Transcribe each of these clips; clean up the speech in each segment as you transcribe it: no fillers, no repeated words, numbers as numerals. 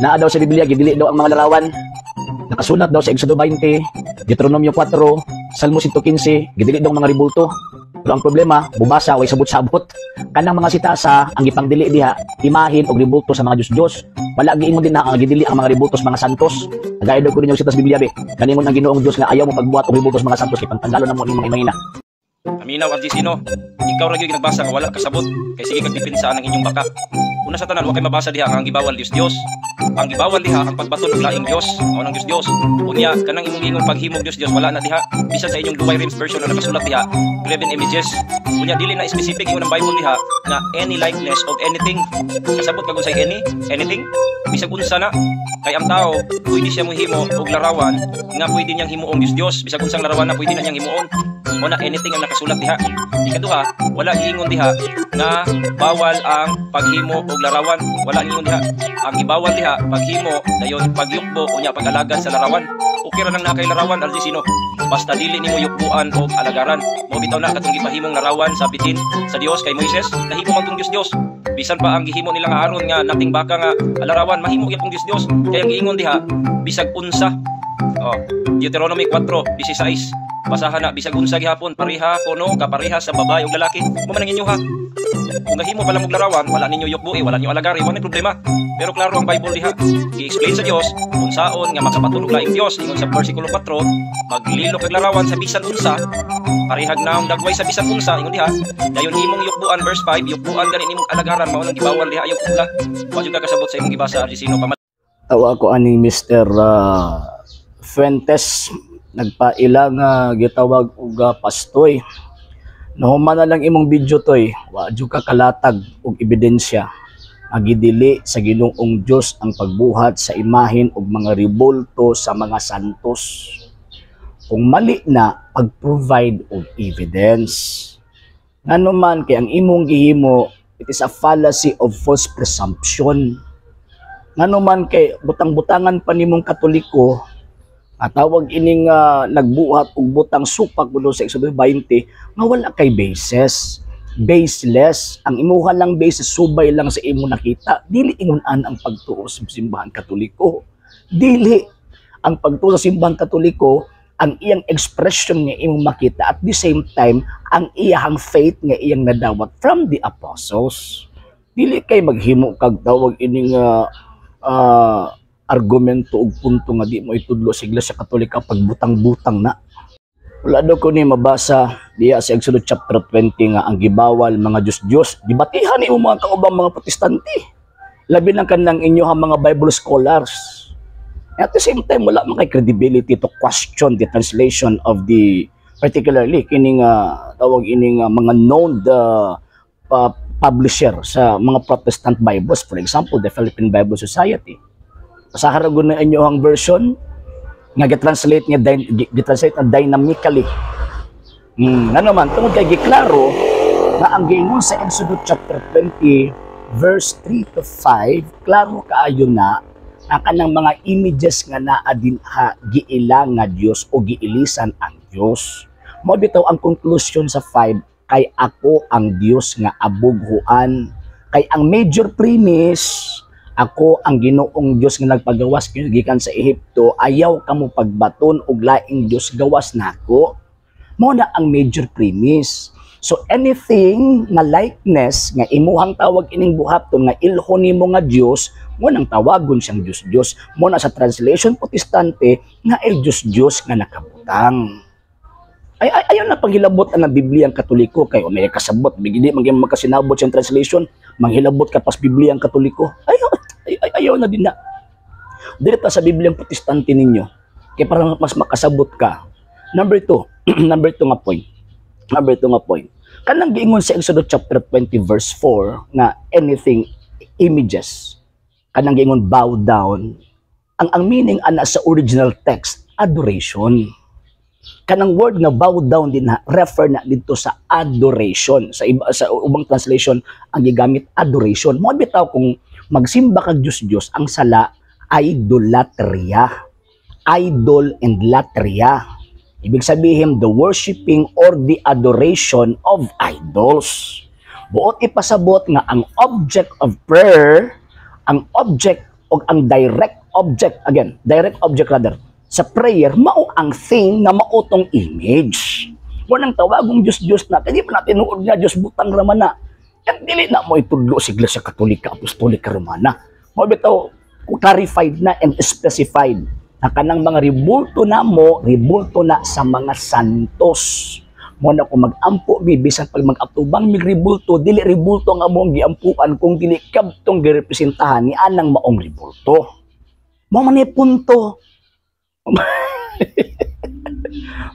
Naa daw sa Biblia, gidili daw ang mga larawan. Nakasulat daw sa Exodo 20, Deuteronomio 4, Salmo 115, gidili daw ang mga ribulto. Pero ang problema, bubasa way sabot-sabot. Kanang mga sitasa, ang gipangdili diha, imahin og ribulto sa mga Diyos-Diyos. Wala giingon din na ang gidili ang mga ribulto sa mga santos. Nagayod ko ninyo sitas Biblia be. Kaningon ang Ginoong Dios nga ayaw mo pagbuhat og ribulto sa mga santos kay pangtanggalon na mo ning mga imahina. Aminaw, RGC, no. Ikaw ra gyud nagbasa nga wala kasabot kay sige kag depensa ang inyong baka. Una sa tanan, wa kay mabasa diha nga ang gibawal Dios Dios. Ang gibawal diha ang pagbaton og laing Dios, mao nang Dios Dios. Unya kanang imong giingon paghimog Dios Dios, wala na diha. Bisan sa inyong Douay Rheims version na nakasulat diha graven images. Unya dili na specific ingon ang Bible diha nga any likeness of anything. Kasabot kag unsay any anything? Bisag unsa na kay ang tao pwede siya mohimo og larawan nga pwede niyang himuong Dios Dios. Bisag unsang larawan na pwede na niyang himuon. Mo na anything ang nakasulat diha. Ikaduha, wala giingon diha nga bawal ang paghimo og larawan. Wala giingon diha. Ang gibawal diha paghimo dayon pagyukbo unya pag-alagad sa larawan. Okay ra nang naa kay larawan, RGC, no. Basta dili nimo yukbuan og alagaran. Mo bitaw na katong gipahimong larawan sa bitin sa Dios kay Moises, nahimo man tong Dios Dios. Bisan pa ang gihimo nila nga aron nga nating baka nga larawan, mahimo gyapon Dios Dios. Kaya ang giingon diha bisag unsa. Oh, Deuteronomy 4:16. Basahan na bisag unsa gihapon, pareha kuno kapareha sa babae ug lalaki. Mo man ang inyo ha. Kung nahimo pa lang og larawan, wala ninyo yukbui, wala ninyo alagari, wala problema. Pero klaro ang Bible diha. I-explain sa Dios kung saon nga makabaton og laing Dios. Ingon sa versikulo 4, maglilo kag larawan sa bisan unsa, parehag naong dagway sa bisan unsa, ingon diha. Dayon imong yukbuan, verse 5, yukbuan gani nimong alagaran, mao nang gibawal diha, ayaw pugla. Wa jud ka kasabot sa imong gibasa, RGC, no. Pamal Tawa ko aning Mr. Fuentes, nagpaila nga gitawag og pastoy. Nahuman na lang imong video toy, wa jud ka kalatag og ebidensya nga gidili sa Ginoong Dios ang pagbuhat sa imahin og mga ribulto sa mga santos. Kung mali na, pag-provide og evidence. Ngano man kay ang imong gihimo, it is a fallacy of false presumption. Ngano man kay butang-butangan pa nimong Katoliko at tawag ining nagbuhat og butang supak kuno sa Exodo 20 nga wala kay basis. Baseless. Ang imuha lang basis, subay lang sa imo nakita. Dili ingon an ang pagtuo sa Simbahan Katoliko. Dili ang pagtuo sa Simbahan Katoliko, ang iyang expression nga imong makita, at the same time ang iyang faith nga iyang nadawat from the apostles. Dili kay maghimo kag tawag ining argumento ug punto nga di mo itudlo sa Iglesia Katolika, pagbutang-butang na. Wala daw ko ni mabasa diya sa Exodus chapter 20 nga ang gibawal mga Diyos-Diyos. Dibatihan ni mga kaubang mga Protestante. Labi lang kanang inyo mga Bible scholars. At the same time, wala man kay credibility to question the translation of the particularly kining tawag ining mga known the publisher sa mga Protestant Bibles, for example, the Philippine Bible Society. Basahan ra gud na inyo ang version nga gi-translate nga gi-translate na dynamically. Ngano man tungod kay giklaro nga ang giingon sa Exodus chapter 20 verse 3 to 5, klaro kaayo na ang kanang mga images nga naa dinha giila nga Dios o giilisan ang Dios. Mao bitaw ang conclusion sa 5, kay ako ang Dios nga abughuan. Kay ang major premise, ako ang Ginoong Dios nga nagpagawas kinyo gikan sa Ehipto, ayaw kamo pagbaton og laing Dios gawas nako. Mao na ang major premise. So anything nga likeness nga imuhang tawag ining buhaton nga ilhon nimo nga Dios, mo nang tawagon siyang Dios Dios. Mo na sa translation Protestante nga el Dios Dios nga nakabutang. Ay, ayaw na paghilabot ang Biblia ang Katoliko kay may kasabot, bigidi man gyud magkasinabot siyang translation, manghilabot ka pas Biblia ang Katoliko. Ayaw, ay, ay, ayaw na din na. Dili ta sa Biblia ang Protestante ninyo. Kay para mas makasabot ka. Number two nga point. Number two nga point. Kanang giingon sa Exodus chapter 20 verse 4 nga anything images, kanang giingon bow down, ang meaning ana sa original text, adoration. Kanang word nga bow down din na refer na dito sa adoration. Sa iba, sa ubang translation ang gigamit adoration. Mo bitaw kung magsimba kag Dios Dios, ang sala idolatria. Idol and latria. Ibig sabihin, the worshiping or the adoration of idols. Buot ipasabot nga ang object of prayer, ang object Og ang direct object, again, direct object rather, sa prayer, mao ang thing nga mao tong image. Walang tawagong Diyos-Diyos na, kaya di pa natin tinuod nga Diyos, butang raman na. Yan, dili na mo itudlo sa Iglesia Katolika Apostolika Romana. Mao bitaw, clarified na and specified na kanang mga ribulto na mo, ribulto na sa mga santos. Mo na kung mag-ampo mi, bisan pag mag-atubang mig ribulto, dili ribulto ang among giampuan kung dili kabtong girepresentahan ni anang maong ribulto. Mo man ni punto.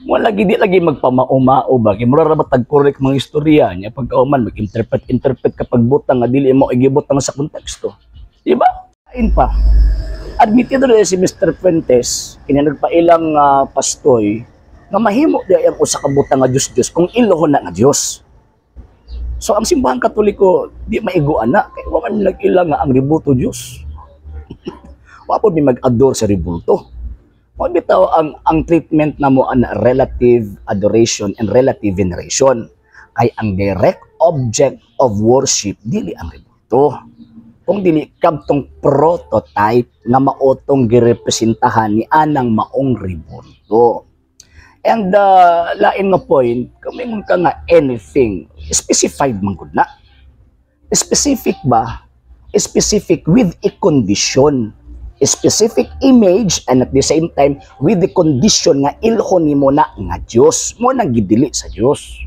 Mo lagi di lagi magpamao-mao ba kay mura ra ba tag correct mga istorya niya, pagkauman mag-interpret interpret kapag butang nga dili mo igibutang sa konteksto. Di ba? Kain pa. Admitted rin si Mr. Fuentes, kini nagpailang pastoy, nga mahimo di ang usa ka butang nga Diyos-Diyos kung ilohon na nga Diyos. So ang Simbahang Katoliko di maiguan na kay wa man nag-ila nga ang rebulto Diyos. Wa pod mi mag-adore sa rebulto. Mao bitaw ang treatment namo ang relative adoration and relative veneration. Kay ang direct object of worship dili ang rebulto, kung dili kabtong prototype nga maotong girepresentahan ni anang maong rebulto. And lain nga point, kung ka nga anything, specified man gud na. Specific ba? Specific with a condition. Specific image and at the same time with the condition nga ilhon nimo na nga Dios. Mo nang gidili sa Dios.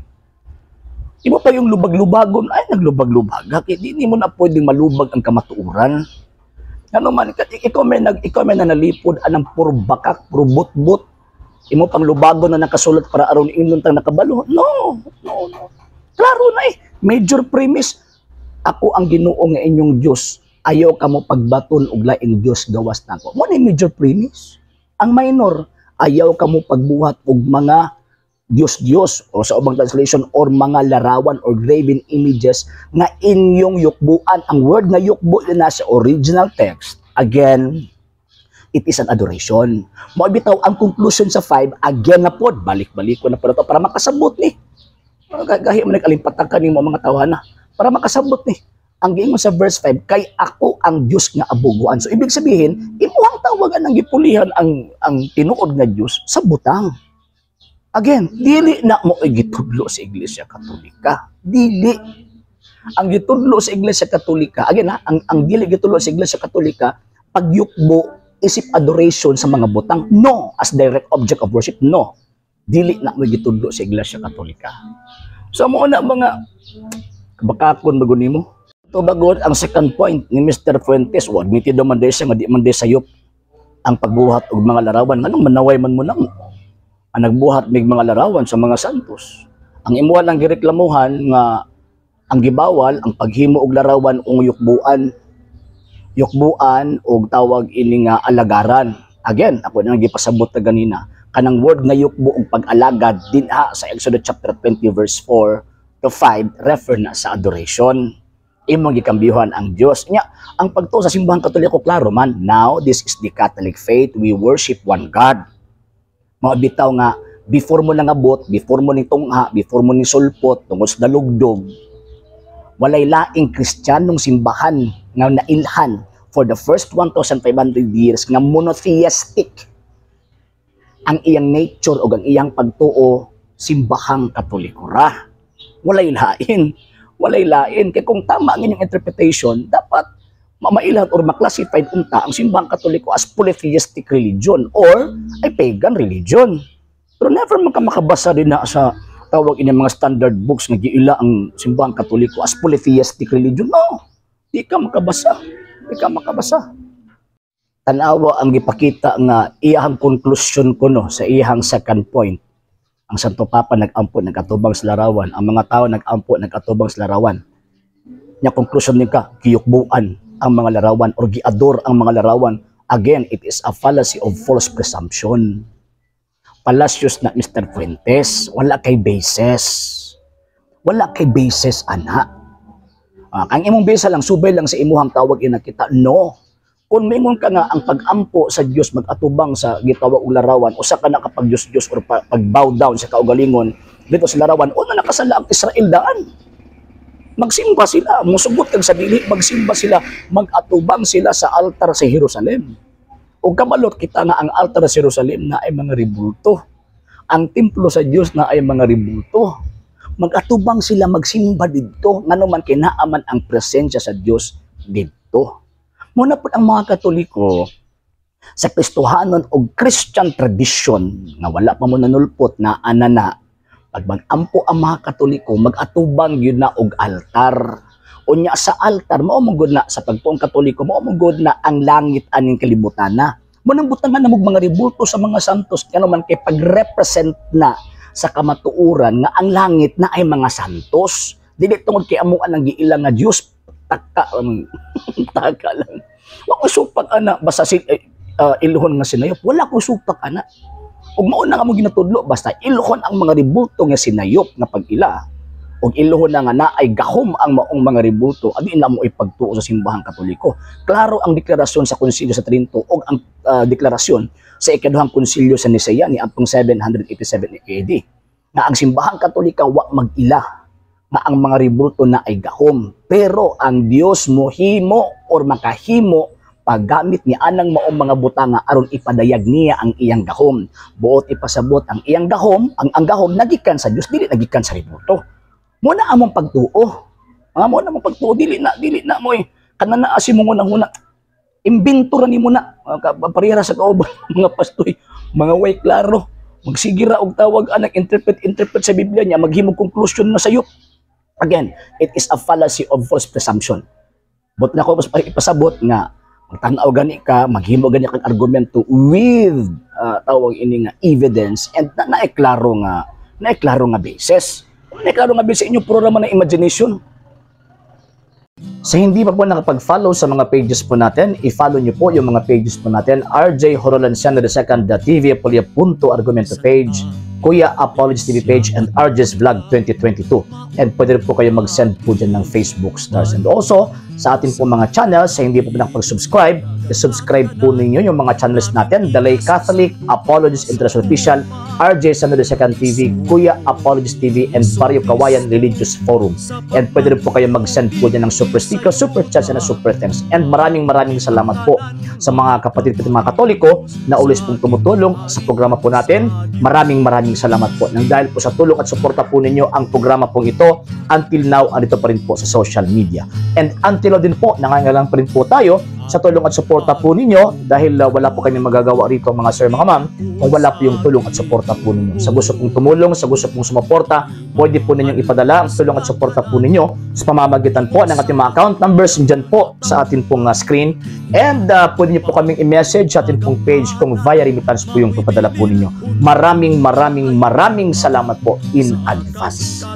Imo pa yung lubag-lubagon, ay naglubag-lubag. Kaya di nimo na pwedeng malubag ang kamatuoran. Ano man, ikaw may nanalipod anang puro bakak, puro butbut. Imo pang lubagon na nakasulat para aron ingnon tang nakabalo. No. Klaro na eh. Major premise. Ako ang Ginoo nga inyong Dios. Ayaw kamo pagbaton og laing Dios gawas nako. Mo ni major premise. Ang minor, ayaw kamo pagbuhat og mga Diyos-Diyos o sa ubang translation or mga larawan or graven images nga inyong yukbuan. Ang word nga yukbo na sa original text, again, it is an adoration. Mao bitaw ang conclusion sa 5, again na pod, balik-balik ko na po na to para makasabot ni. Gahi mo nag-alimpatakan nimo mga tawhana para makasabot ni. Ang giingon sa verse 5, kay ako ang Dios nga abuguan. So ibig sabihin, imuhang tawagan ang gipulihan ang tinuod nga Dios sa butang. Again, dili na mo gitudlo sa Iglesia Katolika. Dili. Ang gitudlo sa Iglesia Katolika, again ha, ang dili gitudlo sa Iglesia Katolika, pagyukbo isip adoration sa mga butang. No, as direct object of worship, no. Dili na mo gitudlo sa Iglesia Katolika. So mo na mga bakakon bago nimo. Ito bagod ang second point ni Mr. Fuentes, o admitted man day siya nga di man day sayop ang pagbuhat og mga larawan. Nganong manaway man mo nang ang nagbuhat mig mga larawan sa mga santos? Ang imuha lang gireklamuhan nga ang gibawal ang paghimo og larawan ug yukbuan, yukbuan og tawag ini nga alagaran. Again, ako na gipasabot na ganina, kanang word nga yukbo og pag-alagad dinha sa Exodus chapter 20 verse 4 to 5 refer na sa adoration. Imong gikambiyuhan ang Dios. Nya, ang pagtuo sa Simbahang Katoliko klaro man. Now, this is the Catholic faith. We worship one God. Mao bitaw nga before mo nangabot, before mo ni tungha, before mo ni sulpot tungod sa dalugdog, walay laing Kristiyanong simbahan nga nailhan for the first 1,500 years nga monotheistic ang iyang nature o ang iyang pagtuo, Simbahang Katoliko ra. Walay lain. Walay lain. Kaya kung tama ang inyong interpretation, dapat mamailan or maklasified unta ang Simbahang Katoliko as polytheistic religion or ay pagan religion. Pero never man ka makabasa din na sa tawag ini mga standard books nga giila ang Simbahang Katoliko as polytheistic religion. No. Di ka makabasa. Di ka makabasa. Tanawa ang gipakita nga iyahang conclusion kuno sa iyahang second point. Ang Santo Papa nag-ampo nag-atubang sa larawan, ang mga tao nag-ampo nag-atubang sa larawan. Nya conclusion ni ka, giyukbuan ang mga larawan or giador ang mga larawan. Again, it is a fallacy of false presumption. Palacios na, Mr. Fuentes, wala kay basis. Wala kay basis, ana. Ang imong basa lang, subay lang sa imuhang tawag inakita. No. Kung mingon ka nga ang pag-ampo sa Dios mag-atubang sa gitawag og larawan, usa ka na kapag Dios-Dios or pag-bow down sa kaugalingon dito sa larawan, una nakasala ang Israel daan. Magsimba sila, musugot kag sa dili, magsimba sila, magatubang sila sa altar sa Jerusalem. O kabalot kita nga ang altar sa Jerusalem na ay mga rebulto. Ang templo sa Dios na ay mga rebulto. Magatubang sila, magsimba didto, ngano man kay naa man ang presensya sa Dios didto. Muna po ang mga Katoliko sa Kristohanon o Christian tradition nga wala pa mo nanulpot na anana, pag mag-ampo ang mga Katoliko, mag-atubang yun na og altar. Unya sa altar, mao mo gud na sa pagtuong Katoliko, mao mo gud na ang langit aning kalibutan na. Mo nang butangan na mo mga rebulto sa mga santos, ngano man kay pag-represent na sa kamatuoran nga ang langit na ay mga santos. Dili tungod kay amo ang giila nga Dios, taka taka lang. Wa ko supak ana, basta si ilhon nga sinayop, wala ko supak ana. Ug mao na nga mo ginatudlo, basta ilhon ang mga rebulto nga sinayop nga pag-ila ug ilhon na nga naay gahom ang maong mga rebulto, adi na mo ipagtuo sa Simbahang Katoliko. Klaro ang deklarasyon sa Konsilyo sa Trento ug ang deklarasyon sa ikaduhang Konsilyo sa Nisea ni adtong 787 AD nga ang Simbahang Katolika wa mag-ila nga ang mga rebulto na ay gahom, pero ang Dios mohimo or makahimo paggamit ni anang maong mga butanga aron ipadayag niya ang iyang gahom. Buot ipasabot ang iyang gahom, ang gahom nagikan sa Dios, dili nagikan sa rebulto. Mo na among pagtuo. Ah, mo na among pagtuo, dili na mo eh. Kana na asi mo huna. Imbento ra nimo na. Parehara sa kauban mga pastoy, mga way klaro. Magsige ra og tawag anak interpret interpret sa Biblia niya, maghimog conclusion na sayo. Again, it is a fallacy of false presumption. But na ko mas ipasabot nga magtan-aw gani ka, maghimo gani kag argumento with tawag ini nga evidence and na naeklaro nga basis. Naeklaro nga basis inyo, puro naman na imagination. Sa hindi pa po nakapag-follow sa mga pages po natin, i-follow nyo po yung mga pages po natin: RJ Horolanciano II, the TV Apolia Punto Argumento page, Kuya Apologies TV page, and RJ's Vlog 2022. And pwede rin po kayo mag-send po dyan ng Facebook stars. And also, sa atin po mga channels, sa hindi po nakapag-subscribe, i-subscribe po ninyo yung mga channels natin: The Lay Catholic, Apologies International Official, RJ Samuel II TV, Kuya Apologies TV, and Barrio Kawayan Religious Forum. And pwede rin po kayo mag-send po dyan ng super sticker, super chats, and super thanks. And maraming maraming salamat po sa mga kapatid po mga Katoliko na always pong tumutulong sa programa po natin. Maraming maraming salamat po. Nang dahil po sa tulong at suporta po ninyo, ang programa pong ito until now andito pa rin po sa social media. And until now din po, nangangailangan pa rin po tayo sa tulong at suporta po ninyo dahil wala po kami magagawa rito, mga sir, mga ma'am, kung wala po yung tulong at suporta po ninyo. Sa gusto pong tumulong, sa gusto pong sumuporta, pwede po ninyong ipadala ang tulong at suporta po ninyo sa pamamagitan po ng ating mga account numbers dyan po sa atin pong screen. And pwede niyo po kaming i-message sa atin pong page kung via remittance po yung papadala po ninyo. Maraming maraming maraming salamat po in advance.